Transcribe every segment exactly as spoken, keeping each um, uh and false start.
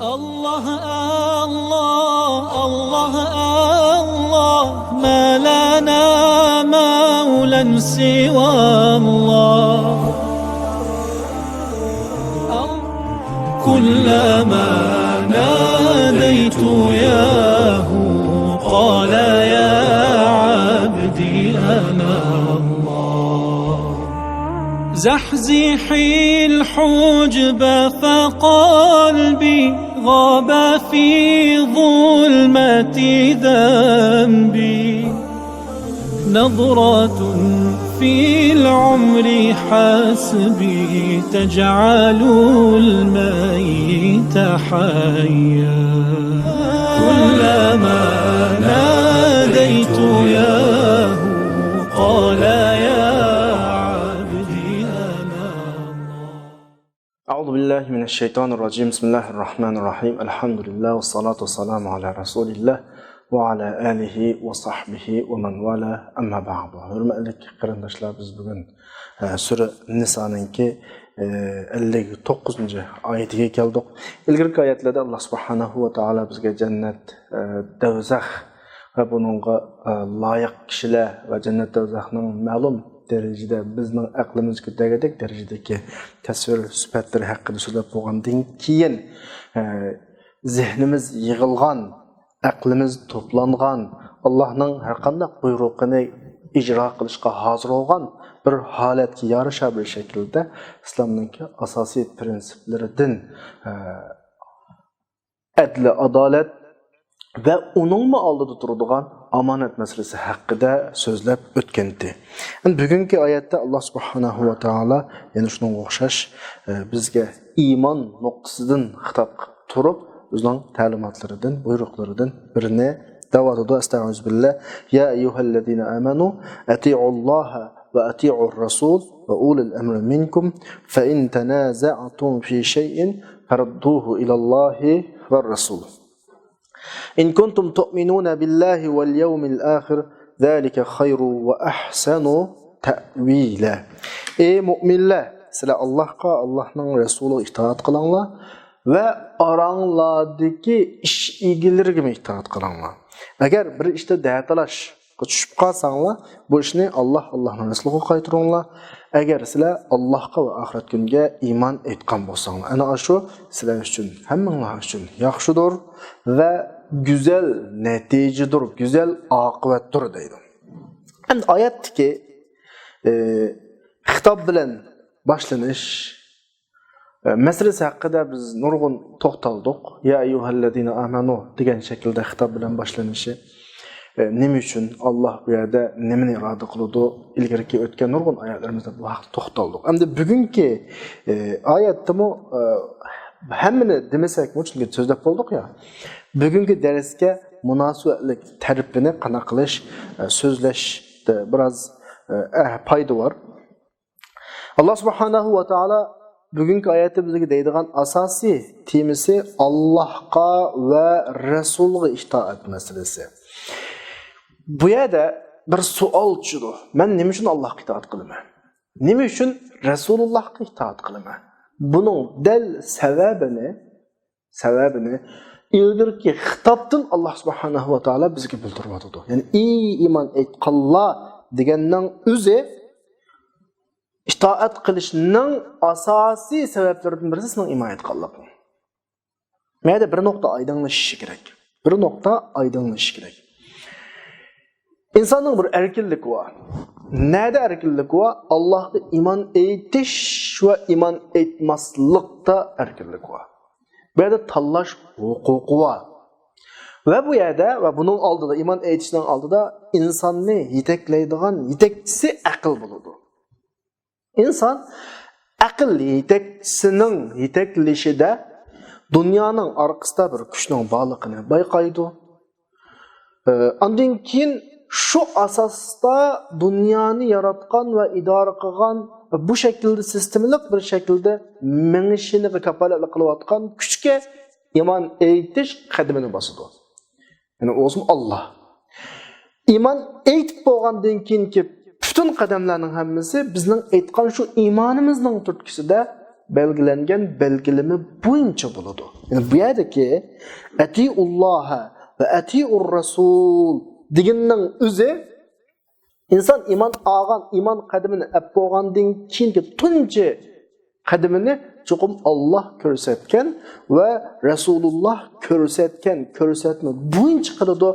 الله، الله، الله، الله، ما لنا مولى سوى الله. كلما ناديت ياه قال يا عبدي أنا الله. زحزحي الحجب فقلبي غاب في ظلمة ذنبي. نظرة في العمر حسبي تجعل الميت حيا. كلما ناديت ياه قال يا عبدي أنا الله. أعوذ بالله من الشيطان الرجيم. بسم الله الرحمن الرحيم. الحمد لله والصلاة والسلام على رسول الله وعلى آله وصحبه ومن والاه. أما بعد. ھۆرمەتلىك قېرىنداشلار، بىز بۈگۈن، ئە، سۈرە نىسانىڭكى، ئە، ئەللىك توققۇزىنچى ئايىتىگە كەلدۇق. ئىلگىرىكى ئايەتلەردە ئاللا سۇبھانەھۇ ۋە تائالا بىزگە جەننەت، ئە، دوزاخ ۋە بۇنىڭغا، ئە، لايىق كىشىلەر ۋە جەننەت دوزاخنىڭ مەلۇم دەرىجىدە بىزنىڭ ئەقلىمىزگە كىرىدىغۇدەك دەرىجىدىكى تەسۋىر سۈپەتلىرى ھەققىدە سۆزلەپ بولغاندىن كېيىن، ئە، زېھنىمىز يىغىلغان، ئەقلىمىز توپلانغان، ئاللانىڭ ھەرقانداق بۇيرۇقىنى ئىجرا قىلىشقا ھازىر بولغان بىر ھالەتكە يارىشا بىر شەكىلدە ئىسلامنىڭكى ئاساسىي پىرىنسىپلىرىدىن، ئە، ئەدلى ئادالەت ۋە ئۇنىڭمۇ ئالدىدا تۇرىدىغان ئامانەت مەسىلىسى ھەققىدە سۆزلەپ ئۆتكەنتى. ئەمدى بۈگۈنكى ئايەتتە ئاللا سۇبھانەھۇ ۋە تائالا يەنە شۇنىڭغا ئوخشاش، ئە، بىزگە ئىمان نۇقتىسىدىن خىتاب قىلىپ تۇرۇپ، ئۆزىنىڭ تەلىماتلىرىدىن، بۇيرۇقلىرىدىن بىرىنى دەۋاتىدۇ. ئەستەئۇزۇبىللا. يا أيها الذين آمنوا أطيعوا الله وأطيعوا الرسول وأولي الأمر منكم فإن تنازعتم في شيء فردوه إلى الله والرسول إن كنتم تؤمنون بالله واليوم الآخر ذلك خير وأحسن تأويلا. ئەي مۆمىنلەر، سىلەر ئاللاھقا، ئاللاھنىڭ رەسۇلىغا ئىتائەت قىلىڭلار ۋە ئاراڭلاردىكى ئىش ئىگىلىرىگىمۇ ئىتائەت قىلىڭلار. ئەگەر بىر ئىشتا دەتالاش چۈشۈپ قالساڭلار، بۇ ئىشنى ئاللا، ئاللانىڭ رەسۇلىغا قايتۇرۇڭلار. ئەگەر سىلەر ئاللاغا ۋە ئاخىرەت كۈنىگە ئىمان ئېيتقان بولساڭلار، ئەنە ئاشۇ سىلەر ئۈچۈن، ھەممىڭلار ئۈچۈن ياخشىدۇر ۋە گۈزەل نەتىجىدۇر، گۈزەل ئاقىۋەتتۇر دەيدۇ. ئەمدى ئايەتتىكى، ئى، خىتاب بىلەن باشلىنىش، ئە، مەسىلىسى ھەققىدە بىز نۇرغۇن توختالدۇق. يا أيها الذين آمنوا دېگەن شەكىلدە خىتاب بىلەن باشلىنىشى، ئە، نېمە ئۈچۈن؟ ئاللا بۇ يەردە نېمىنى ئىرادە قىلىدۇ؟ ئىلگىرىكى ئۆتكەن نۇرغۇن ئايەتلىرىمىزدە بۇ ھەقتە توختالدۇق. ئەمدى بۈگۈنكى، ئە، ئايەتتىمۇ، ئە، ھەممىنى دېمىسەكمۇ، چۈنكى سۆزلەپ بولدۇق يا. بۈگۈنكى دەرسكە مۇناسىۋەتلىك تەرىپىنى قانداق قىلىش، ئە، سۆزلەشتە بىراز، ئە، پايدا بار. ئاللا سۇبھانەھۇ ۋە تائالا بۈگۈنكى ئايەتتە بىزگە دەيدىغان ئاساسىي تېمىسى ئاللاھقا ۋە رەسۇلغا ئىتائەت مەسىلىسى. بۇ يەردە بىر سوئال چۈشىدۇ. مەن نېمە ئۈچۈن ئاللاھقا ئىتائەت قىلىمەن؟ نېمە ئۈچۈن رەسۇلۇللاھقا ئىتائەت قىلىمەن؟ بۇنىڭ دەل سەۋەبىنى، سەۋەبىنى ئىلگىرىكى خىتابتىن ئاللا سۇبھانەھۇ ۋە تائالا بىزگە بىلدۈرۈۋاتىدۇ. يەنى، ئى ئىمان ئېيتقانلار دېگەننىڭ ئۆزى ئىتائەت قىلىشنىڭ ئاساسىي سەۋەبلىرىدىن بىرسى سېنىڭ ئىمان ئېيتقانلىقىڭ. مەيەدە بىر نۇقتا ئايدىڭلىشىشى كېرەك. بىر نۇقتا ئايدىڭلىشىشى كېرەك. ئىنساننىڭ بىر ئەركىنلىكى بار. نەدە ئەركىنلىكى بار؟ ئاللاھقا ئىمان ئېيتىش ۋە ئىمان ئېيتماسلىقتا ئەركىنلىكى بار. بۇ يەردە تاللاش ھوقۇقى بار. ۋە بۇ يەردە ۋە بۇنىڭ ئالدىدا، ئىمان ئېيتىشنىڭ ئالدىدا ئىنساننى يېتەكلەيدىغان يېتەكچىسى ئەقىل بولىدۇ. ئىنسان ئەقىل يېتەكچىسىنىڭ يېتەكلىشىدە دۇنيانىڭ ئارقىسىدا بىر كۈچنىڭ بارلىقىنى بايقايدۇ. ئە، ئاندىن كېيىن شۇ ئاساستا دۇنيانى ياراتقان ۋە ئىدارە قىلغان ۋە بۇ شەكىلدە سىستېمىلىق بىر شەكىلدە مېڭىشىنى كاپالەتلىك قىلىۋاتقان كۈچكە ئىمان ئېيتىش قەدىمىنى باسىدۇ. يەنى ئۇ بولسىمۇ ئاللا. ئىمان ئېيتىپ بولغاندىن كېيىنكى پۈتۈن قەدەملەرنىڭ ھەممىسى بىزنىڭ ئېيتقان شۇ ئىمانىمىزنىڭ تۈرتكىسىدە بەلگىلەنگەن بەلگىلىمە بويىچە بولىدۇ. يەنى بۇ يەردىكى «ئەتىئۇللاھە ۋە ئەتىئۇر رەسۇل» دېگەننىڭ ئۆزى ئىنسان ئىمان ئالغان، ئىمان قەدىمىنى ئەپ بولغاندىن كېيىنكى تۇنجى قەدىمىنى چوقۇم ئاللاھ كۆرسەتكەن ۋە رەسۇلۇللاھ كۆرسەتكەن كۆرسەتمە بويىچە قىلىدۇ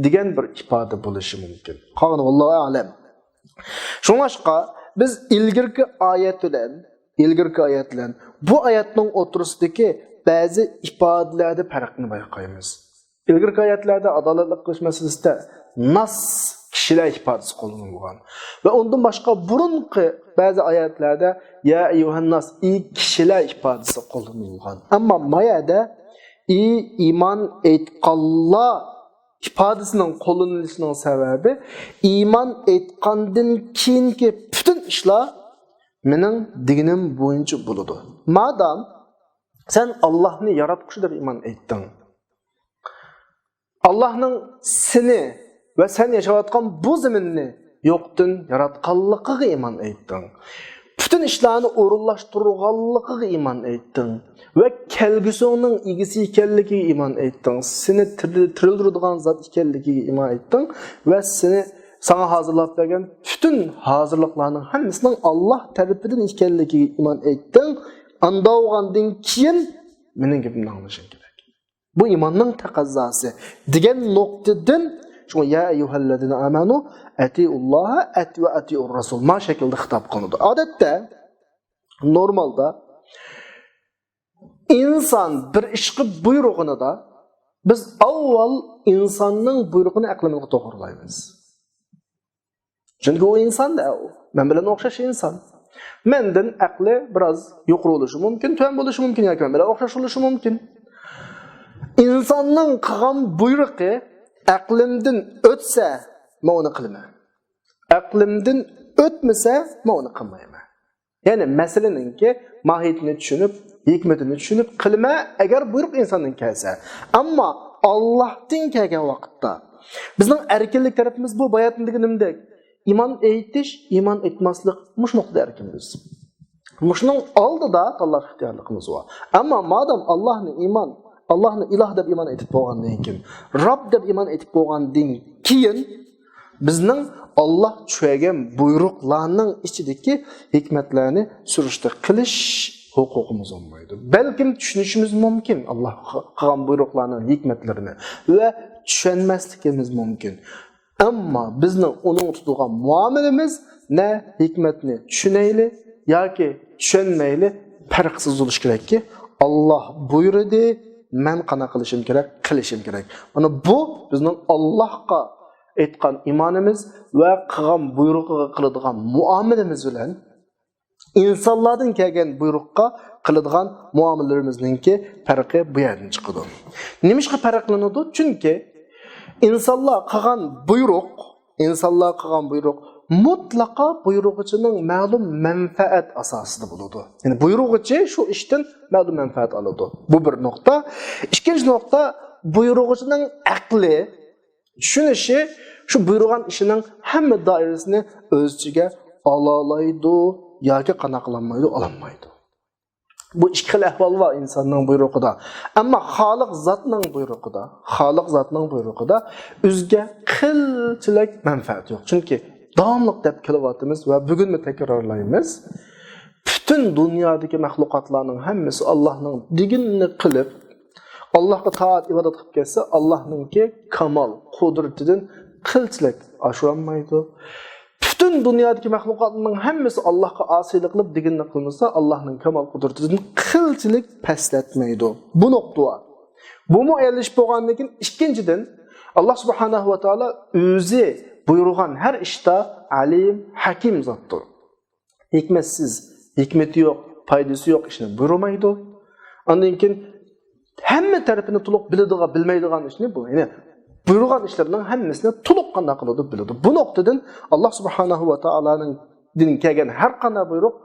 دېگەن بىر ئىپادە بولۇشى مۇمكىن. قالغىنى ۋاللاھۇ ئەلەم. شۇڭلاشقا بىز ئىلگىرىكى ئايەت بىلەن، ئىلگىرىكى ئايەت بىلەن بۇ ئايەتنىڭ ئوتتۇرىسىدىكى بەزى ئىپادىلەردە پەرقنى بايقايمىز. ئىلگىرىكى ئايەتلەردە ئادالەتلىك قىلىش مەسىلىسىدە ناس، كىشىلەر ئىپادىسى قوللىنىلغان. ۋە ئۇندىن باشقا بۇرۇنقى بەزى ئايەتلەردە يا ئەييۇھەنناس، ئى كىشىلەر ئىپادىسى قوللىنىلغان. ئەمما ما يەردە ئى ئىمان ئېيتقانلار ئىپادىسىنىڭ قوللىنىلىشىنىڭ سەۋەبى، ئىمان ئېيتقاندىن كېيىنكى پۈتۈن ئىشلار مېنىڭ دېگىنىم بويىچە بولىدۇ. مادام سەن ئاللاھنى ياراتقۇچى دەپ ئىمان ئېيتتىڭ، ئاللاھنىڭ سېنى ۋە سەن ياشاۋاتقان بۇ زېمىننى يوقتىن ياراتقانلىقىغا ئىمان ئېيتتىڭ، پۈتۈن ئىشلارنى ئورۇنلاشتۇرغانلىقىغا ئىمان ئېيتتىڭ ۋە كەلگۈسىڭنىڭ ئىگىسى ئىكەنلىكىگە ئىمان ئېيتتىڭ، سېنى تىرىل-، تىرىلدۈرىدىغان زات ئىكەنلىكىگە ئىمان ئېيتتىڭ ۋە سېنى، ساڭا ھازىرلاپ بەرگەن پۈتۈن ھازىرلىقلارنىڭ ھەممىسىنىڭ ئاللاھ تەرىپىدىن ئىكەنلىكىگە ئىمان ئېيتتىڭ. ئاندا بولغاندىن كېيىن مېنىڭ گېپىمنى ئاڭلىشىڭ كېرەك. بۇ ئىماننىڭ تەقەززاسى دېگەن نۇقتىدىن، شۇڭا يا ئەييۇھەللەزىنە ئامەنۇ ئەتىئۇللاھە ئەت-، ۋە ئەتىئۇر رەسۇل ما شەكىلدە خىتاب قىلىنىدۇ. ئادەتتە، نورمالدا ئىنسان بىر ئىشقا بۇيرۇغىنىدا بىز ئاۋۋال ئىنساننىڭ بۇيرۇقىنى ئەقلىمىزگە توغرىلايمىز. چۈنكى ئۇ ئىنسان-دە، ئۇ مەن بىلەن ئوخشاش ئىنسان. مەندىن ئەقلى بىراز يۇقىرى بولۇشى مۇمكىن، تۆۋەن بولۇشى مۇمكىن ياكى مەن بىلەن ئوخشاش بولۇشى مۇمكىن. ئىنساننىڭ قىلغان بۇيرۇقى ئەقلىمدىن ئۆتسە، مەن ئۇنى قىلىمەن. ئەقلىمدىن ئۆتمىسە، مەن ئۇنى قىلمايمەن. يەنى مەسىلىنىڭكى ماھىيىتىنى چۈشىنىپ، ھېكمىتىنى چۈشىنىپ قىلىمەن، ئەگەر بۇيرۇق ئىنساندىن كەلسە. ئەمما ئاللاھتىن كەلگەن ۋاقىتتا بىزنىڭ ئەركىنلىك تەرىپىمىز بۇ، باياتىن دېگىنىمدەك، ئىمان ئېيتىش، ئىمان ئېيتماسلىق، مۇشۇ نۇقتىدا ئەركىن بىز. مۇشۇنىڭ ئالدىدا تاللاش ئىختىيارلىقىمىز بار. ئەمما مادام ئاللاھنى ئىمان، ئاللاھنى ئىلاھ دەپ ئىمان ئېيتىپ بولغاندىن كېيىن، رەب دەپ ئىمان ئېيتىپ بولغاندىن كېيىن، بىزنىڭ ئاللاھ چۈشۈرگەن بۇيرۇقلارنىڭ ئىچىدىكى ھېكمەتلەرنى سۈرۈشتە قىلىش ھوقۇقىمىز بولمايدۇ. بەلكىم چۈشىنىشىمىز مۇمكىن ئاللاھ قىلغان بۇيرۇقلارنىڭ ھېكمەتلىرىنى ۋە چۈشەنمەسلىكىمىز مۇمكىن. ئەمما بىزنىڭ ئۇنىڭغا تۇتىدىغان مۇئامىلىمىز نە ھېكمەتنى چۈشىنەيلى ياكى چۈشەنمەيلى، پەرقسىز بولۇشى كېرەككى، ئاللاھ بۇيرۇدى، مەن قانداق قىلىشىم كېرەك، قىلىشىم كېرەك. مانا بۇ بىزنىڭ ئاللاھقا ئېيتقان ئىمانىمىز ۋە قىلغان بۇيرۇقىغا قىلىدىغان مۇئامىلىمىز بىلەن ئىنسانلاردىن كەلگەن بۇيرۇققا قىلىدىغان مۇئامىلىلىرىمىزنىڭكى پەرقى بۇ يەردىن چىقىدۇ. نېمىشقا پەرقلىنىدۇ؟ چۈنكى ئىنسانلار قىلغان بۇيرۇق، ئىنسانلار قىلغان بۇيرۇق مۇتلەقا بۇيرۇغۇچىنىڭ مەلۇم مەنپەئەت ئاساسىدا بولىدۇ. يەنى بۇيرۇغۇچى شۇ ئىشتىن مەلۇم مەنپەئەت ئالىدۇ. بۇ بىر نۇقتا. ئىككىنچى نۇقتا، بۇيرۇغۇچىنىڭ ئەقلى، چۈشىنىشى شۇ بۇيرۇغان ئىشىنىڭ ھەممە دائىرىسىنى ئۆز ئىچىگە ئالالايدۇ ياكى قانداق قىلالمايدۇ، ئالالمايدۇ. بۇ ئىككى خىل ئەھۋال بار ئىنساننىڭ بۇيرۇقىدا. ئەمما خالىق زاتنىڭ بۇيرۇقىدا، خالىق زاتنىڭ بۇيرۇقىدا ئۆزىگە قىلچىلىك مەنپەئەت يوق. چۈنكى داۋاملىق دەپ كېلىۋاتىمىز ۋە بۈگۈنمۇ تەكرارلايمىز. پۈتۈن دۇنيادىكى مەخلۇقاتلارنىڭ ھەممىسى ئاللاھنىڭ دېگىنىنى قىلىپ، ئاللاھقا تائەت ئىبادەت قىلىپ كەتسە، ئاللاھنىڭكى كامال قۇدرىتىدىن قىلچىلىك ئاشۇرالمايدۇ. پۈتۈن دۇنيادىكى مەخلۇقاتنىڭ ھەممىسى ئاللاھقا ئاسىيلىق قىلىپ، دېگىنىنى قىلمىسا، ئاللاھنىڭ كامال قۇدرىتىدىن قىلچىلىك پەسلەتمەيدۇ. بۇ نۇقتا بار. بۇمۇ ئايرىلىشىپ بولغاندىن كېيىن، ئىككىنچىدىن، ئاللاھ سۇبھانەھۇ ۋە تائالا ئۆزى بۇيرۇغان ھەر ئىشتا ئەلىم، ھەكىم زاتتۇر. ھېكمەتسىز، ھېكمىتى يوق، پايدىسى يوق ئىشنى بۇيرۇمايدۇ. ئاندىن كېيىن ھەممە تەرىپىنى تولۇق بىلىدىغان، بىلمەيدىغان ئىشنى بۇ، يەنى بۇيرۇغان ئىشلىرىنىڭ ھەممىسىنى تولۇق قانداق قىلىدۇ، بىلىدۇ. بۇ نۇقتىدىن ئاللاھ سۇبھانەھۇ ۋە تائالانىڭدىن كەلگەن ھەر قانداق بۇيرۇق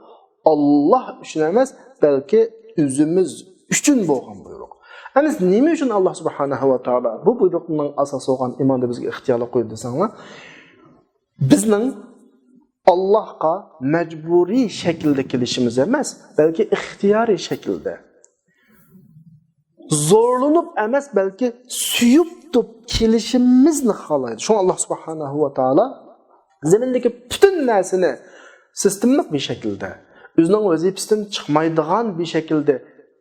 ئاللاھ ئۈچۈن ئەمەس، بەلكى ئۆزىمىز ئۈچۈن بولغان بۇيرۇق. ئەمىسە نېمە ئۈچۈن ئاللاھ سۇبھانەھۇ ۋە تائالا بۇ بۇيرۇقنىڭ ئاساسى بولغان ئىماندا بىزگە ئىختىيارلىق قويدى دېسەڭلار، بىزنىڭ ئاللاھقا مەجبۇرىي شەكىلدە كېلىشىمىز ئەمەس، بەلكى ئىختىيارىي شەكىلدە. زورلىنىپ ئەمەس، بەلكى سۆيۈپ تۇرۇپ كېلىشىمىزنى خالايدۇ. شۇڭا ئاللاھ سۇبھانەھۇ ۋە تائالا زېمىندىكى پۈتۈن نەرسىنى سىستېمىلىق بىر شەكىلدە، ئۆزىنىڭ ۋەزىپىسىدىن چىقمايدىغان بىر شەكىلدە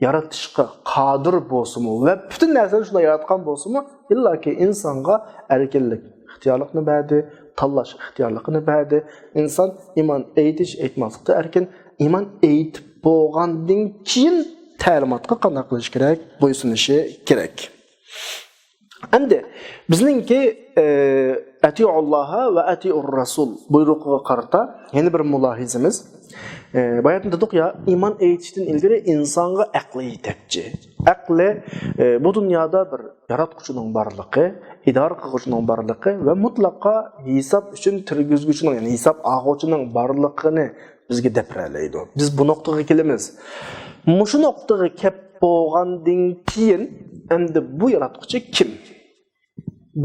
يارىتىشقا قادىر بولسىمۇ ۋە پۈتۈن نەرسىنى شۇنداق ياراتقان بولسىمۇ، ئىللاكى ئىنسانغا ئەركىنلىك، ئىختىيارلىقنى بەردى، تاللاش ئىختىيارلىقىنى بەردى. ئىنسان ئىمان ئېيتىش، ئېيتماسلىقتا ئەركىن. ئىمان ئېيتىپ بولغاندىن كېيىن تەلىماتقا قانداق قىلىش كېرەك؟ بويسۇنۇشى كېرەك. ئەمدى بىزنىڭكى، ئە، ئەتىئۇللاھا ۋە ئەتىئۇر رەسۇل بۇيرۇقىغا قارىتا يەنە بىر مۇلاھىزىمىز. ئە، باياتىن دېدۇق يا، ئىمان ئېيتىشتىن ئىلگىرى ئىنسانغا ئەقلى يېتەكچى. ئەقلى، ئە، بۇ دۇنيادا بىر ياراتقۇچىنىڭ بارلىقى، ئىدارە قىلغۇچىنىڭ بارلىقى ۋە مۇتلەقا ھېساب ئۈچۈن تىرگۈزگۈچىنىڭ، يەنى ھېساب ئالغۇچىنىڭ بارلىقىنى بىزگە دەپرەلەيدۇ. بىز بۇ نۇقتىغا كېلىمىز. مۇشۇ نۇقتىغا كەپ بولغاندىن كېيىن، ئەمدى بۇ ياراتقۇچى كىم؟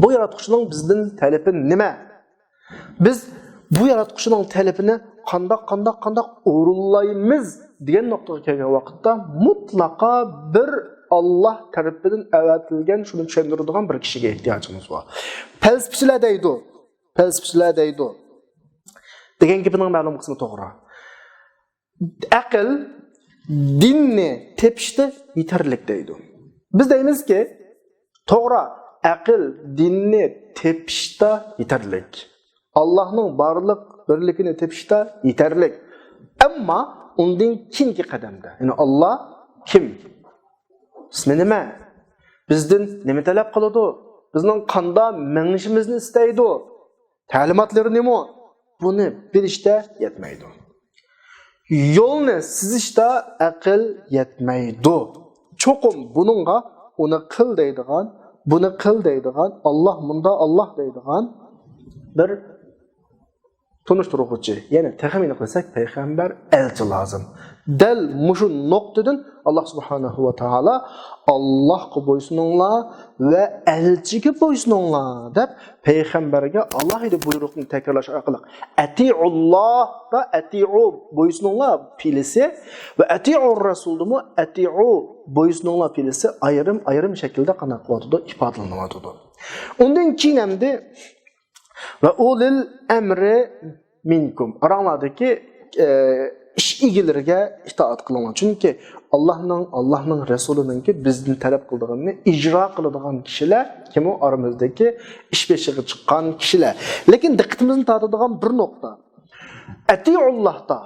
بۇ ياراتقۇچىنىڭ بىزدىن تەلىپى نېمە؟ بىز بۇ ياراتقۇچىنىڭ تەلىپىنى قانداق، قانداق، قانداق ئورۇنلايمىز دېگەن نۇقتىغا كەلگەن ۋاقىتتا مۇتلەقا بىر ئاللاھ تەرىپىدىن ئەۋەتىلگەن، شۇنى چۈشەندۈرىدىغان بىر كىشىگە ئېھتىياجىمىز بار. پەلسەپىچىلەر دەيدۇ، پەلسەپىچىلەر دەيدۇ، دېگەن گېپىنىڭ مەلۇم قىسمى توغرا. ئەقىل دىننى تېپىشتا يېتەرلىك دەيدۇ. بىز دەيمىزكى، توغرا، ئەقىل دىننى تېپىشتا يېتەرلىك. ئاللاھنىڭ بارلىق بىرلىكىنى تېپىشتا يېتەرلىك. ئەمما ئۇندىن كېيىنكى قەدەمدە، يەنى ئاللاھ كىم؟ ئىسمى نېمە؟ بىزدىن نېمە تەلەپ قىلىدۇ؟ بىزنىڭ قاندا مېڭىشىمىزنى ئىستەيدۇ؟ تەلىماتلىرى نېمە؟ بۇنى بىلىشتە يەتمەيدۇ. يولنى سىزىشتا ئەقىل يەتمەيدۇ. چوقۇم بۇنىڭغا ئۇنى قىل دەيدىغان، بۇنى قىل دەيدىغان، ئاللاھ مۇندا، ئاللاھ دەيدىغان بىر تونۇشتۇرغۇچى، يەنى تېخىمۇ ئېنىق دېسەك، پەيغەمبەر، ئەلچى لازىم. دەل مۇشۇ نۇقتىدىن ئاللاھ سۇبھانەھۇ ۋە تائالا «ئاللاھقا بويسۇنۇڭلار ۋە ئەلچىگە بويسۇنۇڭلار» دەپ، پەيغەمبەرگە ئالاھىدە بۇيرۇقنى تەكرارلاش ئارقىلىق، «ئەتىئۇللاھدا» «ئەتىئۇ» بويسۇنۇڭلار پېئلىسى ۋە «ئەتىئۇر رەسۇلدىمۇ» «ئەتىئۇ» بويسۇنۇڭلار پېئلىسى ئايرىم-ئايرىم شەكىلدە قانداق قىلىۋاتىدۇ؟ ئىپادىلىنىۋاتىدۇ. ئۇندىن كېيىن ئەمدى «ۋە ئۇلىل ئەمرى مىنكۇم»، ئاراڭلاردىكى، ئە، ئىش ئىگىلىرىگە ئىتائەت قىلىڭلار. چۈنكى ئاللاھنىڭ، ئاللاھنىڭ رەسۇلىنىڭكى بىزدىن تەلەپ قىلىدىغىنىنى ئىجرا قىلىدىغان كىشىلەر كىم؟ ئۇ ئارىمىزدىكى ئىش بېشىغا چىققان كىشىلەر. لېكىن دىققىتىمىزنى تارتىدىغان بىر نۇقتا. «ئەتىئۇللاھدا»،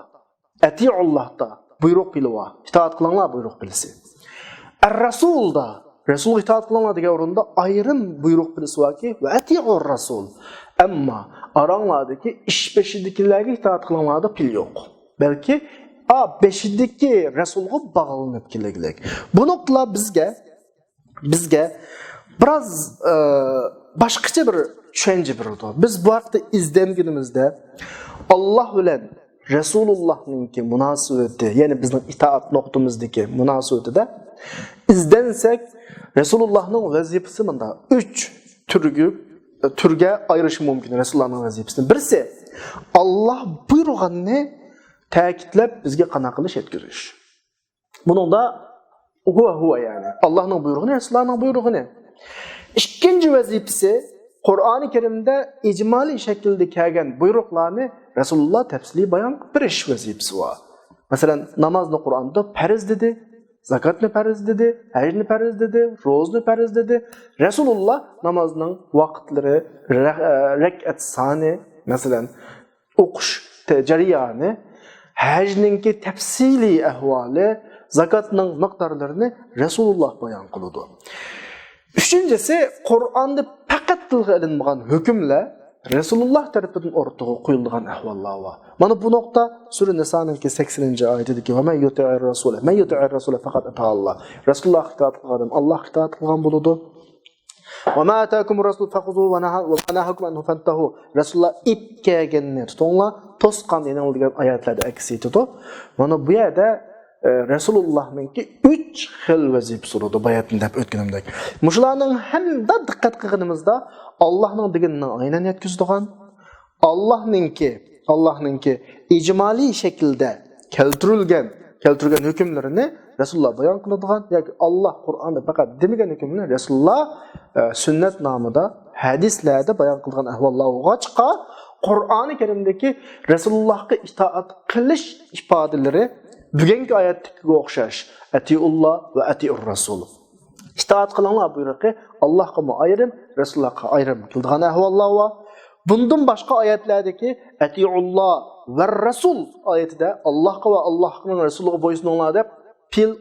«ئەتىئۇللاھدا» بۇيرۇق پېئلى بار. ئىتائەت قىلىڭلار بۇيرۇق پېئلىسى. «ئەر رەسۇلدا»، رەسۇلغا ئىتائەت قىلىڭلار دېگەن ئورۇندا ئايرىم بۇيرۇق پېئلىسى باركى، «ۋە ئەتىئۇر رەسۇل». ئەمما ئاراڭلاردىكى ئىش بېشىدىكىلەرگە ئىتائەت قىلىڭلاردا پېئىل يوق. بەلكى ئا بېشىدىكى رەسۇلغا باغلىنىپ كېلىگلىك. بۇ نۇقتىلار بىزگە بىزگە بىراز، ئە، باشقىچە بىر چۈشەنچە بېرىدۇ. بىز بۇ ھەقتە ئىزدەنگىنىمىزدە، ئاللاھ بىلەن رەسۇلۇللاھنىڭكى مۇناسىۋىتى، يەنى بىزنىڭ ئىتائەت نۇقتىمىزدىكى مۇناسىۋىتىدە ئىزدەنسەك، رەسۇلۇللاھنىڭ ۋەزىپىسى مۇنداق ئۈچ تۈرگە، تۈرگە ئايرىشى مۇمكىن رەسۇلۇللاھنىڭ ۋەزىپىسىنى. بىرسى، ئاللاھ بۇيرۇغاننى تەكىتلەپ بىزگە قانداق قىلىش يەتكۈزۈش. بۇنىڭدا ھۇۋا ھۇۋا، يەنى ئاللاھنىڭ بۇيرۇغىنى، رەسۇلۇللاھنىڭ بۇيرۇغىنى. ئىككىنچى ۋەزىپىسى، قۇرئانى كەرىمدە ئىجمالىي شەكىلدە كەلگەن بۇيرۇقلارنى رەسۇلۇللاھ تەپسىلىي بايان قىلىپ بېرىش ۋەزىپىسى بار. مەسىلەن، نامازنى قۇرئاندا پەرز دېدى، زاكاتنى پەرز دېدى، ھەجنى پەرز دېدى، روزىنى پەرز دېدى. رەسۇلۇللاھ نامازنىڭ ۋاقىتلىرى، رە-، رەكئەت سانى، مەسىلەن، ئوقۇش تە-، جەريانى، ھەجنىڭكى تەپسىلىي ئەھۋالى، زاكاتنىڭ مىقدارلىرىنى رەسۇلۇللاھ بايان قىلىدۇ. ئۈچىنچىسى، قۇرئاندا پەقەت تىلغا ئېلىنمىغان ھۆكۈملەر رەسۇلۇللاھ تەرىپىدىن ئوتتۇرىغا قويۇلىدىغان ئەھۋاللار بار. مانا بۇ نۇقتا سۈرە نىسانىڭكى سەكسىنىنچى ئايىتىدىكى «ۋە مەن يۇتىئىر رەسۇلە، مەن يۇتىئىر رەسۇلە فەقەد ئەتائاللاھ». رەسۇلۇللاھقا ئىتائەت قىلغان ئادەم ئاللاھقا ئىتائەت قىلغان بولىدۇ. «ۋە ما ئاتاكۇمۇر رەسۇلۇ فەخۇزۇھۇ ۋە نەھا-، ۋە ما نەھاكۇم ئەنھۇ فەنتەھۇ». رەسۇلۇللاھ ئېلىپ كەلگەننى تۇتۇڭلار، توسقاننى يېنىڭلار دېگەن ئايەتلەردە ئەكس ئېتىدۇ. مانا بۇ يەردە، ئە، رەسۇلۇللاھنىڭكى ئۈچ خىل ۋەزىپىسى بولىدۇ، باياتىن دەپ ئۆتكىنىمدەك. مۇشۇلارنىڭ ھەممىدە دىققەت قىلغىنىمىزدا، ئاللاھنىڭ دېگىنىنى ئايان يەتكۈزىدىغان، ئاللاھنىڭكى ئاللاھنىڭكى ئىجمالىي شەكىلدە كەلتۈرۈلگەن، كەلتۈرگەن ھۆكۈملىرىنى رەسۇلۇللا بايان قىلىدىغان ياكى ئاللاھ قۇرئاندا پەقەت دېمىگەن ھۆكۈمنى رەسۇلۇللا، ئە، سۈننەت نامىدا، ھەدىسلەردە بايان قىلغان ئەھۋاللار بولغاچقا، قۇرئانى كەرىمدىكى رەسۇلۇللاھقا ئىتائەت قىلىش ئىپادىلىرى بۈگۈنكى ئايەتتىكىگە ئوخشاش، ئەتىئۇللا ۋە ئەتىئۇر رەسۇل. ئىتائەت قىلىڭلار بۇيرۇقى ئاللاھقىمۇ ئايرىم، رەسۇلۇللاھقا ئايرىم قىلىدىغان ئەھۋاللار بار. بۇندىن باشقا ئايەتلەردىكى ئەتىئۇللا ۋە رەسۇل ئايىتىدە ئاللاھقا ۋە ئاللاھنىڭ رەسۇلىغا بويسۇنۇڭلار دەپ پېئىل،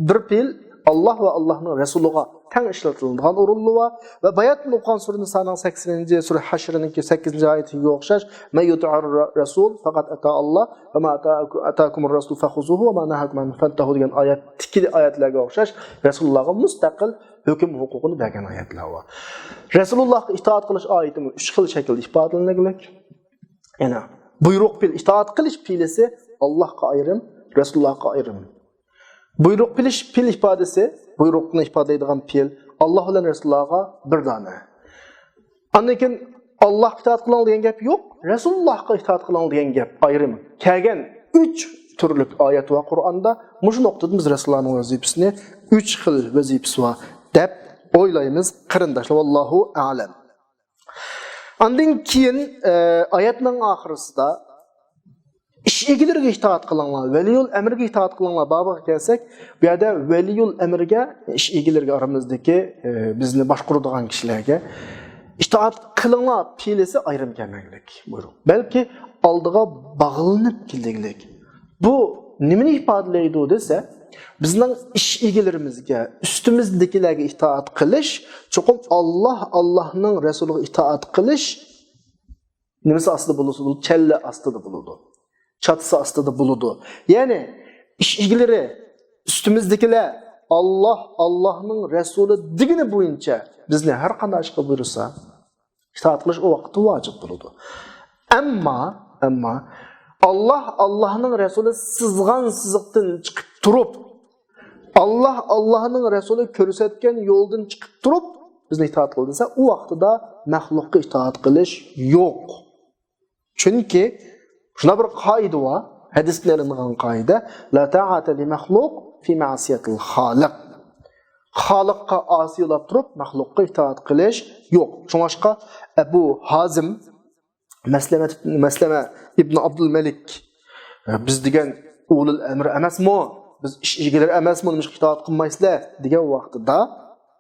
بىر پېئىل ئاللاھ ۋە ئاللاھنىڭ رەسۇلىغا تەڭ ئىشلىتىلىدىغان ئورۇنلىرى بار. ۋە باياتىن ئوقۇغان سۈرە نىسانىڭ سەكسىنىنچى، سۈرە ھەشرنىڭكى سەككىزىنچى ئايىتىگە ئوخشاش، مەن يۇتىئىر رەسۇل فەقەد ئەتائاللاھ ۋە ما ئاتاكۇمۇر رەسۇل فەخۇزۇھۇ ۋە ما نەھاكۇم ئەنھۇ فەنتەھۇ دېگەن ئايەتتىكى ئايەتلەرگە ئوخشاش رەسۇلۇللاھقا مۇستەقىل ھۆكۈم ھوقۇقىنى بەرگەن ئايەتلەر بار. رەسۇلۇللاھقا ئىتائەت قىلىش ئايىتىمۇ ئۈچ خىل شەكىلدە ئىپادىلىنىگلىك. يەنى بۇيرۇق پېئىل، ئىتائەت قىلىش پېئىلىسى ئاللاھقا ئايرىم، رەسۇلۇللاھقا ئايرىم. بۇيرۇق پېئىل، پېئىل ئىپادىسى، بۇيرۇقنى ئىپادىلەيدىغان پېئىل ئاللاھ بىلەن رەسۇلۇللاھقا بىر دانە. ئاندىن كېيىن ئاللاھقا ئىتائەت قىلىڭ دېگەن گەپ يوق، رەسۇلۇللاھقا ئىتائەت قىلىڭ دېگەن گەپ ئايرىم. كەلگەن ئۈچ تۈرلۈك ئايەت بار قۇرئاندا. مۇشۇ نۇقتىدىن بىز رەسۇلۇللاھنىڭ ۋەزىپىسىنى، ئۈچ خىل ۋەزىپىسى بار دەپ ئويلايمىز، قېرىنداشلار. ۋاللاھۇ ئەلەم. ئاندىن كېيىن، ئە، ئايەتنىڭ ئاخىرىسىدا ئىش ئىگىلىرىگە ئىتائەت قىلىڭلار، ۋەلىيۇل ئەمرىگە ئىتائەت قىلىڭلار بابىغا كەلسەك، بۇ يەردە ۋەلىيۇل ئەمرىگە، ئىش ئىگىلىرىگە، ئارىمىزدىكى، ئە، بىزنى باشقۇرىدىغان كىشىلەرگە ئىتائەت قىلىڭلار پېئىلىسى ئايرىم كەلمەكلىك بۇيرۇق. بەلكى ئالدىغا باغلىنىپ كېلىگلىك. بۇ نېمىنى ئىپادىلەيدۇ دېسە، بىزنىڭ ئىش ئىگىلىرىمىزگە، ئۈستىمىزدىكىلەرگە ئىتائەت قىلىش، چوقۇم ئاللاھ، ئاللاھنىڭ رەسۇلىغا ئىتائەت قىلىش نېمىسى ئاستىدا بولسا بولىدۇ، چەللە ئاستىدا بولىدۇ، چاتىسى ئاستىدا بولىدۇ. يەنى ئىش ئىگىلىرى، ئۈستىمىزدىكىلەر ئاللاھ، ئاللاھنىڭ رەسۇلى دېگىنى بويىچە بىزنى ھەر قانداق ئىشقا بۇيرۇسا، ئىتائەت قىلىش ئۇ ۋاقىتتا ۋاجىپ بولىدۇ. ئەمما، ئەمما ئاللاھ، ئاللاھنىڭ رەسۇلى سىزغان سىزىقتىن چىقىپ تۇرۇپ، ئاللاھ، ئاللاھنىڭ رەسۇلى كۆرسەتكەن يولدىن چىقىپ تۇرۇپ بىزنى ئىتائەت قىل دېسە، ئۇ ۋاقتىدا مەخلۇققا ئىتائەت قىلىش يوق. چۈنكى شۇنداق بىر قائىدە بار، ھەدىستىن ئېلىنغان قائىدە، لا تائەتە لىمەخلۇق فى مەسىيەتىل خالىق. خالىققا ئاسىيلاپ تۇرۇپ مەخلۇققا ئىتائەت قىلىش يوق. شۇڭلاشقا ئەبۇ ھازىم مەسلەمە، مەسلەمە ئىبنى ئابدۇلمەلىك، بىز دېگەن ئۇلۇل ئەمر ئەمەسمۇ؟ بىز ئىش ئىگىلىرى ئەمەسمۇ؟ نېمىشقا ئىتائەت قىلمايسىلەر؟ دېگەن ۋاقتىدا،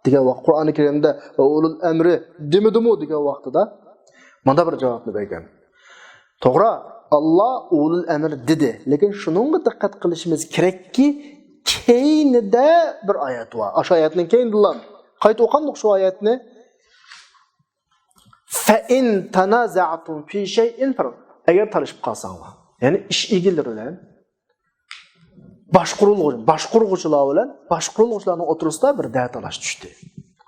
دېگەن ۋاقىت قۇرئانى كەرىمدە ۋە ئۇلۇل ئەمرى دېمىدىمۇ دېگەن ۋاقتىدا مانا بىر جاۋابنى بەرگەن. توغرا، ئاللا ئۇلۇل ئەمر دېدى. لېكىن شۇنىڭغا دىققەت قىلىشىمىز كېرەككى، كەينىدە بىر ئايەت بار. ئاشۇ ئايەتنىڭ كەينىدىلا قايتا ئوقۇمدۇق شۇ ئايەتنى. فَإِن تَنَازَعْتُمْ فِي شَيْءٍ فَرُدُّوهُ. ئەگەر تالىشىپ قالساڭلار، يەنى ئىش ئىگىلىرى بىلەن باشقۇرۇلغۇچى، باشقۇرغۇچىلار بىلەن باشقۇرۇلغۇچىلارنىڭ ئوتتۇرىسىدا بىر دەتالاش چۈشتى.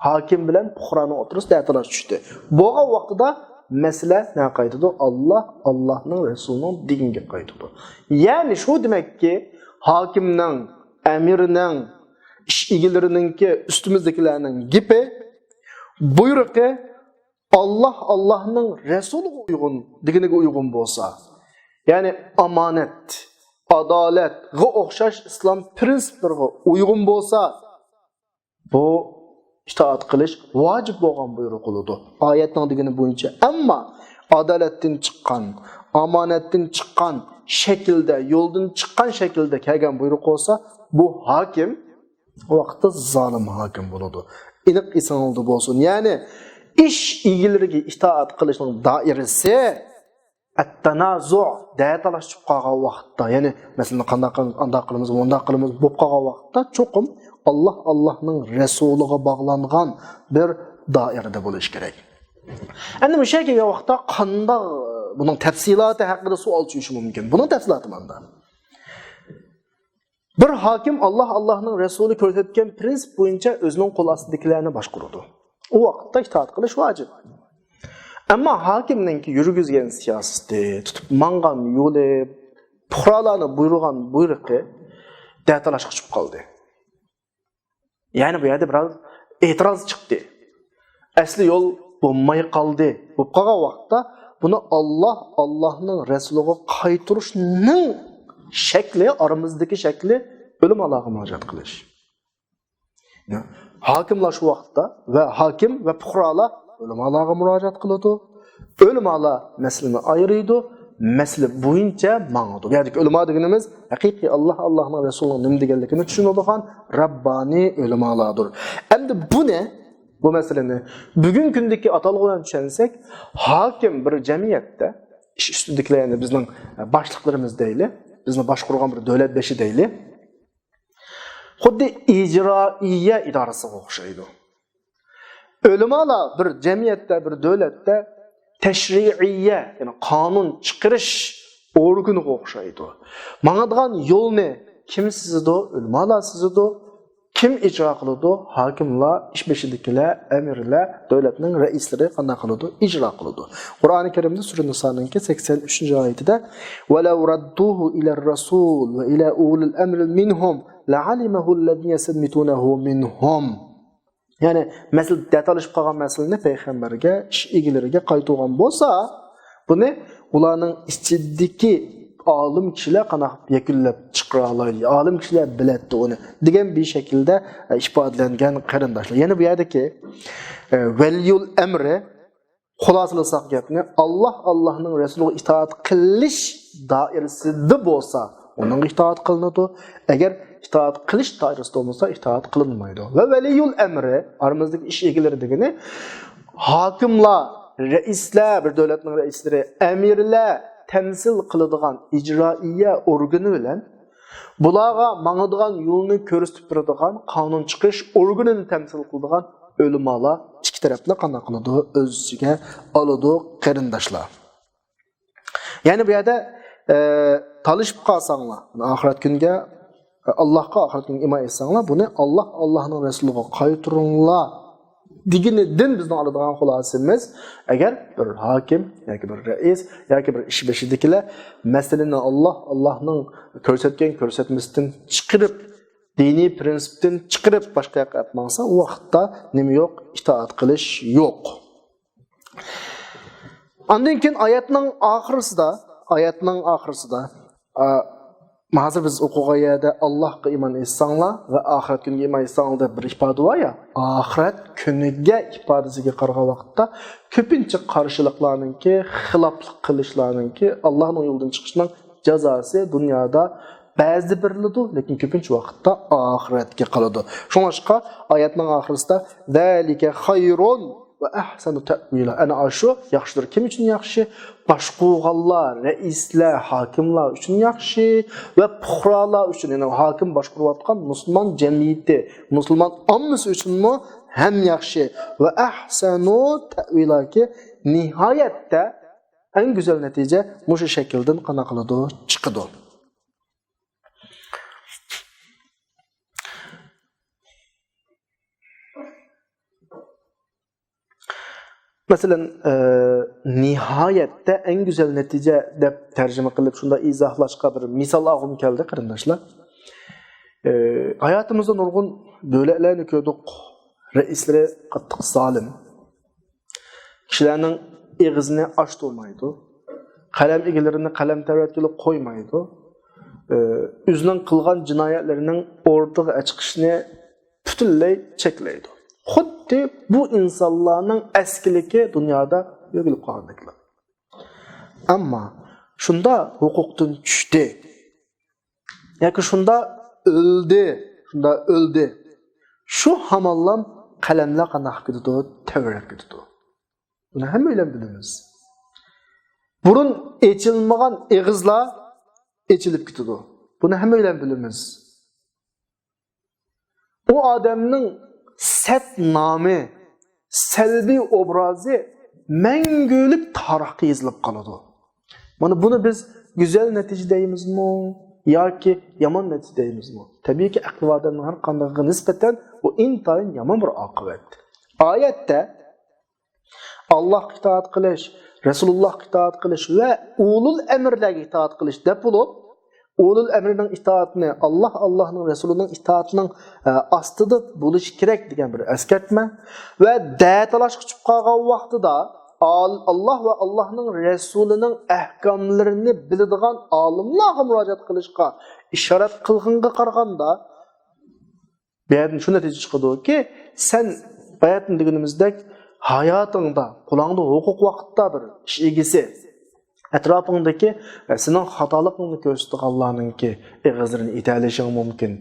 ھاكىم بىلەن پۇقرانىڭ ئوتتۇرىسىدا دەتالاش چۈشتى. بولغان ۋاقتىدا مەسىلە نەگە قايتىدۇ؟ ئاللا، ئاللانىڭ رەسۇلىنىڭ دېگىنىگە قايتىدۇ. يەنى شۇ دېمەككى، ھاكىمنىڭ، ئەمىرنىڭ، ئىش ئىگىلىرىنىڭكى، ئۈستىمىزدىكىلەرنىڭ گېپى، بۇيرۇقى ئاللا، ئاللانىڭ رەسۇلىغا ئۇيغۇن، دېگىنىگە ئۇيغۇن بولسا، يەنى ئامانەت، ئادالەتقە ئوخشاش ئىسلام پىرىنسىپلىرىغا ئۇيغۇن بولسا، بۇ ئىتائەت قىلىش ۋاجىپ بولغان بۇيرۇق بولىدۇ ئايەتنىڭ دېگىنى بويىچە. ئەمما ئادالەتتىن چىققان، ئامانەتتىن چىققان شەكىلدە، يولدىن چىققان شەكىلدە كەلگەن بۇيرۇق بولسا، بۇ ھاكىم ئۇ ۋاقىتتا زالىم ھاكىم بولىدۇ. ئېنىق ئېسىڭىزدە بولسۇن. يەنى ئىش ئىگىلىرىگە ئىتائەت قىلىشنىڭ دائىرىسى ئەتتەنازۇ، دەتالاش چۈشۈپ قالغان ۋاقىتتا، يەنى مەسىلەن، قانداق قىلىمىز، ئانداق قىلىمىز، مۇنداق قىلىمىز بولۇپ قالغان ۋاقىتتا، چوقۇم ئاللا، ئاللانىڭ رەسۇلىغا باغلانغان بىر دائىرىدە بولۇش كېرەك. ئەمدى مۇشۇ يەرگە كەلگەن ۋاقىتتا قانداق، بۇنىڭ تەپسىلاتى ھەققىدە سوئال چۈشۈشى مۇمكىن. بۇنىڭ تەپسىلاتى مۇنداق. بىر ھاكىم ئاللا، ئاللانىڭ رەسۇلى كۆرسەتكەن پىرىنسىپ بويىچە ئۆزىنىڭ قول ئاستىدىكىلەرنى باشقۇرىدۇ. ئۇ ۋاقىتتا ئىتائەت قىلىش ۋاجىپ. ئەمما ھاكىمنىڭكى يۈرگۈزگەن سىياسىتى، تۇتۇپ ماڭغان يولى، پۇقرالارنى بۇيرۇغان بۇيرۇقى دەتالاشقا چۈشۈپ قالدى. يەنى بۇ يەردە بىراز ئېتىراز چىقتى. ئەسلى يول بولماي قالدى. بولۇپ قالغان ۋاقىتتا بۇنى ئاللاھ، ئاللاھنىڭ رەسۇلىغا قايتۇرۇشنىڭ شەكلى، ئارىمىزدىكى شەكلى ئۆلىمالارغا مۇراجىئەت قىلىش. ھاكىملار شۇ ۋاقىتتا ۋە ھاكىم ۋە پۇقرالار ئۆلىمالارغا مۇراجىئەت قىلىدۇ. ئۆلىمالار مەسىلىنى ئايرىيدۇ، مەسىلە بويىچە ماڭىدۇ. بۇ يەردىكى ئۆلىما دېگىنىمىز ھەقىقىي ئاللاھ، ئاللاھنىڭ رەسۇلىنىڭ نېمە دېگەنلىكىنى چۈشىنىدىغان رەببانىي ئۆلىمالاردۇر. ئەمدى بۇنى، بۇ مەسىلىنى بۈگۈنكى كۈندىكى ئاتالغۇ بىلەن چۈشەنسەك، ھاكىم بىر جەمئىيەتتە ئىش ئۈستىدىكىلەر، يەنى بىزنىڭ باشلىقلىرىمىز دەيلى، بىزنى باشقۇرغان بىر دۆلەت بېشى دەيلى، خۇددى ئىجرائىيە ئىدارىسىغا ئوخشايدۇ. ئۆلىمالار بىر جەمئىيەتتە، بىر دۆلەتتە تەشرىئىيە، يەنى قانۇن چىقىرىش ئورگىنىغا ئوخشايدۇ. ماڭىدىغان يولنى كىم سىزىدۇ؟ ئۆلىمالار سىزىدۇ. كىم ئىجرا قىلىدۇ؟ ھاكىملار، ئىش بېشىدىكىلەر، ئەمىرلەر، دۆلەتنىڭ رەئىسلىرى قانداق قىلىدۇ؟ ئىجرا قىلىدۇ. قۇرئانى كەرىمدە سۈرە نىسانىڭكى سەكسەن ئۈچىنچى ئايىتىدە، ولو ردوه إلى الرسول وإلى أولي الأمر منهم لعلمه الذين يستنبطونه منهم. يەنى مەسىلە، دەتالىشىپ قالغان مەسىلىنى پەيغەمبەرگە، ئىش ئىگىلىرىگە قايتۇرغان بولسا، بۇنى ئۇلارنىڭ ئىچىدىكى ئالىم كىشىلەر قانداق يەكۈنلەپ چىقىرالايدۇ، ئالىم كىشىلەر بىلەتتى ئۇنى دېگەن بىر شەكىلدە ئىپادىلەنگەن قېرىنداشلار. يەنى بۇ يەردىكى، ئە، ۋەلىيۇل ئەمرى، خۇلاسىلىساق گەپنى، ئاللاھ، ئاللاھنىڭ رەسۇلىغا ئىتائەت قىلىش دائىرىسىدە بولسا، ئۇنىڭغا ئىتائەت قىلىنىدۇ. ئەگەر ئىتائەت قىلىش دائىرىسىدە بولمىسا، ئىتائەت قىلىنمايدۇ. ۋە ۋەلىيۇل ئەمرى، ئارىمىزدىكى ئىش ئىگىلىرى دېگىنى، ھاكىملار، رەئىسلەر، بىر دۆلەتنىڭ رەئىسلىرى، ئەمىرلەر تەمسىل قىلىدىغان ئىجرائىيە ئورگىنى بىلەن بۇلارغا ماڭىدىغان يولنى كۆرسىتىپ بېرىدىغان قانۇن چىقىرىش ئورگىنىنى تەمسىل قىلىدىغان ئۆلىمالار ئىككى تەرەپنى قانداق قىلىدۇ؟ ئۆز ئىچىگە ئالىدۇ، قېرىنداشلار. يەنى بۇ يەردە، ئە، تالىشىپ قالساڭلار، ئاخىرەت كۈنگە، ئاللاھقا، ئاخىرەت كۈنگە ئىمان ئېيتساڭلار، بۇنى ئاللاھ، ئاللاھنىڭ رەسۇلىغا قايتۇرۇڭلار دېگىنىدىن بىزنىڭ ئالىدىغان خۇلاسىمىز، ئەگەر بىر ھاكىم ياكى بىر رەئىس ياكى بىر ئىش بېشىدىكىلەر مەسىلىنى ئاللاھ، ئاللاھنىڭ كۆرسەتكەن كۆرسەتمىسىدىن چىقىرىپ، دىنىي پرىنسىپتىن چىقىرىپ باشقا ياققا ئەپ ماڭسا، ئۇ ۋاقىتتا نېمە يوق؟ ئىتائەت قىلىش يوق. ئاندىن كېيىن ئايەتنىڭ ئاخىرىسىدا، ئايەتنىڭ ئاخىرىسىدا، ئا، ھازىر بىز ئوقۇغان يەردە «ئاللاھقا ئىمان ئېيتساڭلار ۋە ئاخىرەت كۈنىگە ئىمان ئېيتساڭلار» دەپ بىر ئىپادە بار يا، ئاخىرەت كۈنىگە ئىپادىسىگە قارىغان ۋاقىتتا كۆپىنچە قارشىلىقلارنىڭكى، خىلاپلىق قىلىشلارنىڭكى، ئاللاھنىڭ يولىدىن چىقىشنىڭ جازاسى دۇنيادا بەزىدە بېرىلىدۇ، لېكىن كۆپىنچە ۋاقىتتا ئاخىرەتكە قالىدۇ. شۇڭلاشقا ئايەتنىڭ ئاخىرىسىدا «ذلك خير وأحسن تأويلا». ئەنە ئاشۇ ياخشىدۇر. كىم ئۈچۈن ياخشى؟ باشقۇرغانلار، رەئىسلەر، ھاكىملار ئۈچۈن ياخشى ۋە پۇقرالار ئۈچۈن، يەنى ھاكىم باشقۇرۇۋاتقان مۇسۇلمان جەمئىيىتى، مۇسۇلمان ئاممىسى ئۈچۈنمۇ ھەم ياخشى. ۋە ئەھسەنۇ تەئۋىلاكى، نىھايەتتە ئەڭ گۈزەل نەتىجە مۇشۇ شەكىلدىن قانداق قىلىدۇ؟ چىقىدۇ. مەسىلەن، ئە، نىھايەتتە ئەڭ گۈزەل نەتىجە دەپ تەرجىمە قىلىپ، شۇنداق ئىزاھلاشقا بىر مىسال ئالغۇم كەلدى، قېرىنداشلار. ئە، ھاياتىمىزدا نۇرغۇن دۆلەتلەرنى كۆردۇق، رەئىسلىرى قاتتىق زالىم. كىشىلەرنىڭ ئېغىزىنى ئاچتۇرمايدۇ. قەلەم ئىگىلىرىنى قەلەم تەۋرەتكىلى قويمايدۇ. ئى، ئۆزىنىڭ قىلغان جىنايەتلىرىنىڭ ئوتتۇرىغا چىقىشىنى پۈتۈنلەي چەكلەيدۇ. خۇددى بۇ ئىنسانلارنىڭ ئەسكىلىكى دۇنيادا يۆگىلىپ قالغاندەكلا. ئەمما شۇندا ھوقۇقتىن چۈشتى. ياكى شۇندا ئۆلدى، شۇندا ئۆلدى. شۇ ھامانلام قەلەملەر قانداق كېتىدۇ؟ تەۋرەپ كېتىدۇ. بۇنى ھەممەيلەن بىلىمىز. بۇرۇن ئېچىلمىغان ئېغىزلار ئېچىلىپ كېتىدۇ. بۇنى ھەممەيلەن بىلىمىز. ئۇ ئادەمنىڭ سەت نامى، سەلبىي ئوبرازى مەڭگۈلۈك تارىخقا يېزىلىپ قالىدۇ. مانا بۇنى بىز گۈزەل نەتىجە دەيمىزمۇ ياكى يامان نەتىجە دەيمىزمۇ؟ تەبىئىيكى، ئەقلىي ئادەمنىڭ ھەر قاندىقىغا نىسبەتەن بۇ ئىنتايىن يامان بىر ئاقىۋەت. ئايەتتە ئاللاھقا ئىتائەت قىلىش، رەسۇلۇللاھقا ئىتائەت قىلىش ۋە ئۇلۇل ئەمرلەرگە ئىتائەت قىلىش دەپ بولۇپ، ئۇلۇل ئەمرنىڭ ئىتائىتىنى ئاللاھ، ئاللاھنىڭ رەسۇلىنىڭ ئىتائىتىنىڭ، ئە، ئاستىدا بولۇشى كېرەك دېگەن بىر ئەسكەرتمە ۋە دەتالاشقا چۈشۈپ قالغان ۋاقتىدا ئال-، ئاللاھ ۋە ئاللاھنىڭ رەسۇلىنىڭ ئەھكاملىرىنى بىلىدىغان ئالىملارغا مۇراجىئەت قىلىشقا ئىشارەت قىلغىنىغا قارىغاندا، بۇ يەردىن شۇ نەتىجە چىقىدۇكى، سەن باياتىن دېگىنىمىزدەك ھاياتىڭدا، قولۇڭدا ھوقۇق ۋاقىتتا بىر ئىش ئىگىسى، ئەتراپىڭدىكى، ئە، سېنىڭ خاتالىقىڭنى كۆرسىتىدىغانلارنىڭكى ئېغىزلىرىنى ئېتەلىشىڭ مۇمكىن.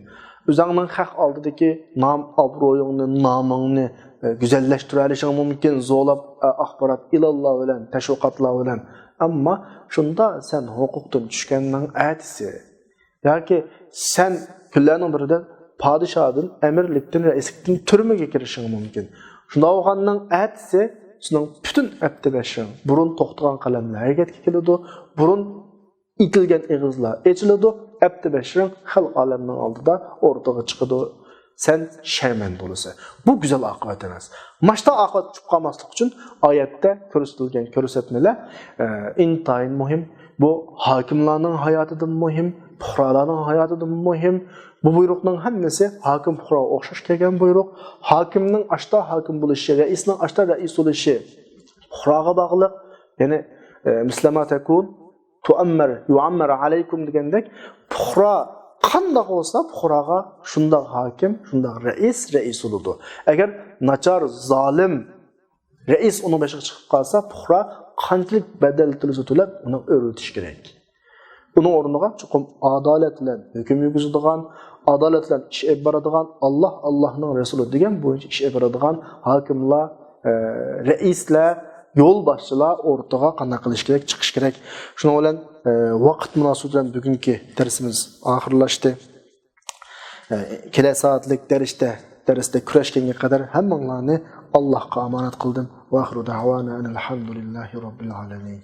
ئۆزۈڭنىڭ خەق ئالدىدىكى نام-ئابرۇيۇڭنى، نامىڭنى، ئە، گۈزەللەشتۈرەلىشىڭ مۇمكىن، زورلاپ، ئە، ئاخبارات ئېلانلار بىلەن، تەشۋىقاتلار بىلەن. ئەمما شۇندا سەن ھوقۇقتىن چۈشكەننىڭ ئەتىسى، ياكى سەن كۈنلەرنىڭ بىرىدە پادىشاھدىن، ئەمىرلىكتىن، رەئىسلىكتىن تۈرمىگە كىرىشىڭ مۇمكىن. شۇنداق بولغاننىڭ ئەتىسى سېنىڭ پۈتۈن ئەپتى بەشىڭ، بۇرۇن توختىغان قەلەملەر ھەرىكەتكە كېلىدۇ، بۇرۇن ئېتىلگەن ئېغىزلار ئېچىلىدۇ، ئەپتى بەشىڭ خەلق ئالەمنىڭ ئالدىدا ئورتىغا چىقىدۇ. سەن شەرمەندە بولىسەن. بۇ گۈزەل ئاقىۋەت ئەمەس. ماشتا ئاقىۋەت چۈشۈپ قالماسلىق ئۈچۈن ئايەتتە كۆرسىتىلگەن كۆرسەتمىلەر، ئە، ئىنتايىن مۇھىم. بۇ ھاكىملارنىڭ ھاياتىدىن مۇھىم، پۇقرالارنىڭ ھاياتىدىن مۇھىم. بۇ بۇيرۇقنىڭ ھەممىسى ھاكىم پۇقراغا ئوخشاش كەلگەن بۇيرۇق. ھاكىمنىڭ ئاشتا ھاكىم بولۇشى، رەئىسنىڭ ئاشتا رەئىس بولۇشى پۇقراغا باغلىق. يەنى، ئە، مىسلىما تەكۇن، تۇئەممەر، يۇئەممەر ئەلەيكۇم دېگەندەك، پۇقرا قانداق بولسا، پۇقراغا شۇنداق ھاكىم، شۇنداق رەئىس، رەئىس بولىدۇ. ئەگەر ناچار، زالىم رەئىس ئۇنىڭ بېشىغا چىقىپ قالسا، پۇقرا قانچىلىك بەدەل تۆلىسە تۆلەپ، ئۇنى ئۆرۈتۈش كېرەك. ئۇنىڭ ئورنىغا چوقۇم ئادالەت بىلەن ھۆكۈم يۈرگۈزىدىغان، ئادالەت بىلەن ئىش ئېلىپ بارىدىغان، ئاللاھ، ئاللاھنىڭ رەسۇلى دېگەن بويىچە ئىش ئېلىپ بارىدىغان ھاكىملار، ئە، رەئىسلەر، يولباشچىلار ئورتىغا قانداق قىلىش كېرەك، چىقىش كېرەك. شۇنىڭ بىلەن، ئە، ۋاقىت مۇناسىۋىتى بىلەن بۈگۈنكى دەرسىمىز ئاخىرلاشتى. ئە، كېلەر سائەتلىك دەرستە، دەرستە كۆرۈشكەنگە قەدەر ھەممىڭلارنى ئاللاھقا ئامانەت قىلدىم. ۋە ئاخىرۇ دەئۋانا ئەنىل ھەمدۇلىللاھى رەببىل ئالەمىن.